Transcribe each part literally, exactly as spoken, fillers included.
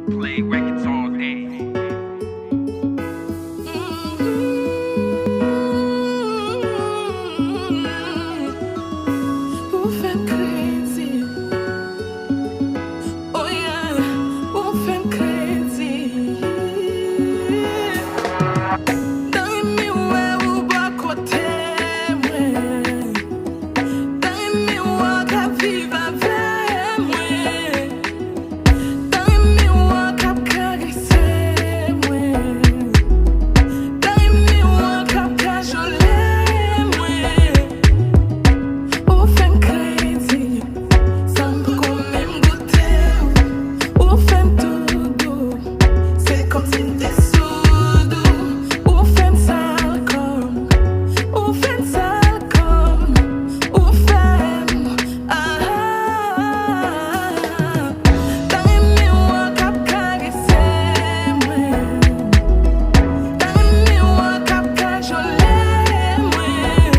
Play records all day. Ou fè m kredi. Oh yeah, ou fè m kredi. Dèyè miwa ou bò kote mwen. Dèyè miwa k ap viv avè mwen. Dèyè miwa k ap karese mwen. Dèyè miwa k ap kajole mwen. Ou fè m kredi, sa m poko menm goute w. Ou fè m tou dou, se kòmsi m te soud ou. Ou fè m sal kò m, ou fè m sal kò m. Ou fè m, ah. Dèyè miwa k ap karese mwen. Dèyè miwa k ap kajole mwen.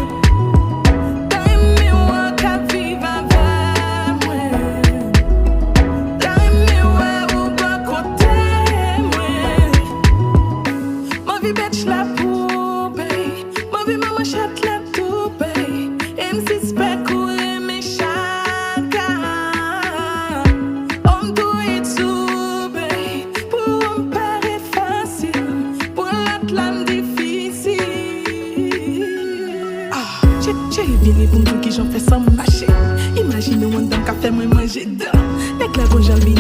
Dèyè miwa k ap viv avè mwen. Dèyè miwa ou bò kote mwen. M anvi bètch la pou ou, bae. M anvi manmanchèt la tou, bae. E m sispèk ou renmen chaka. Oh, m tou hit sou, bae. Pou ou m pare fasil, pou lòt la m difisil. Ah, cheri, vini pou m di w kijan fè san m mache. Imajine w anndan m ka fè mwen